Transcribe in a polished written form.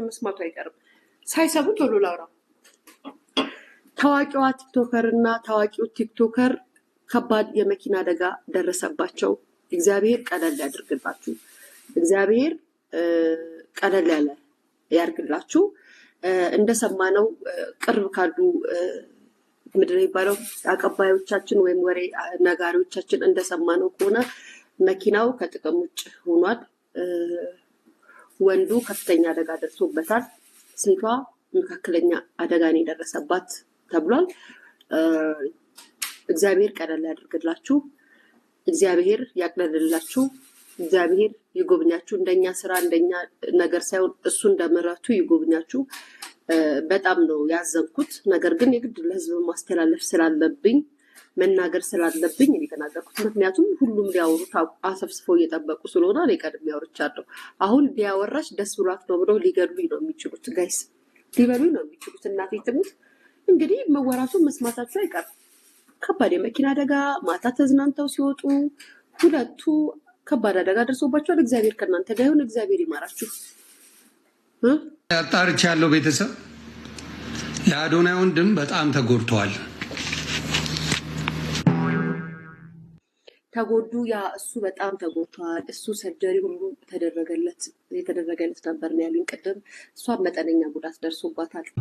መስማቱ አይቀርም። ሳይሰሙ ቶሎ ላውራ። ታዋቂዋ TikToker እና ታዋቂው TikToker ከባድ የመኪና አደጋ ደረሰባቸው። እግዚአብሔር ቀለል ያድርግላችሁ። እግዚአብሔር ቀለል ያለ ያርግላችሁ። እንደሰማነው ቅርብ ካሉ ምንድን ነው የሚባለው አቀባዮቻችን ወይም ወሬ ነጋሪዎቻችን እንደሰማነው ከሆነ መኪናው ከጥቅም ውጭ ሆኗል። ወንዱ ከፍተኛ አደጋ ደርሶበታል። ሴቷ መካከለኛ አደጋ ነው የደረሰባት ተብሏል። እግዚአብሔር ቀለል ያድርግላችሁ። እግዚአብሔር ያቅለልላችሁ። እግዚአብሔር ይጎብኛችሁ። እንደኛ ስራ እንደኛ ነገር ሳይሆን እሱ እንደ ምሕረቱ ይጎብኛችሁ። በጣም ነው ያዘንኩት። ነገር ግን የግድ ለህዝብ ማስተላለፍ ስላለብኝ፣ መናገር ስላለብኝ እኔ የተናገርኩት፣ ምክንያቱም ሁሉም ሊያወሩት አሰብስበው እየጠበቁ ስለሆነ እኔ ቀድሜ አውርቻለሁ። አሁን ሊያወራች ደስ ብሏት ነው ብለው ሊገድሉኝ ነው የሚችሉት፣ guys፣ ሊበሉኝ ነው የሚችሉት። እናቴ ትሙት፣ እንግዲህ መወራቱን መስማታቸው አይቀርም። ከባድ የመኪና አደጋ ማታ ተዝናንተው ሲወጡ ሁለቱ ከባድ አደጋ ደርሶባቸዋል። እግዚአብሔር ከእናንተ ጋር ይሁን። እግዚአብሔር ይማራችሁ። አጣርቻ ያለው ቤተሰብ የአዶናይ ወንድም በጣም ተጎድተዋል። ተጎዱ። ያ እሱ በጣም ተጎድቷል። እሱ surgery ሁሉ ተደረገለት የተደረገለት ነበር ነው ያሉኝ ቅድም። እሷም መጠነኛ ጉዳት ደርሶባታል።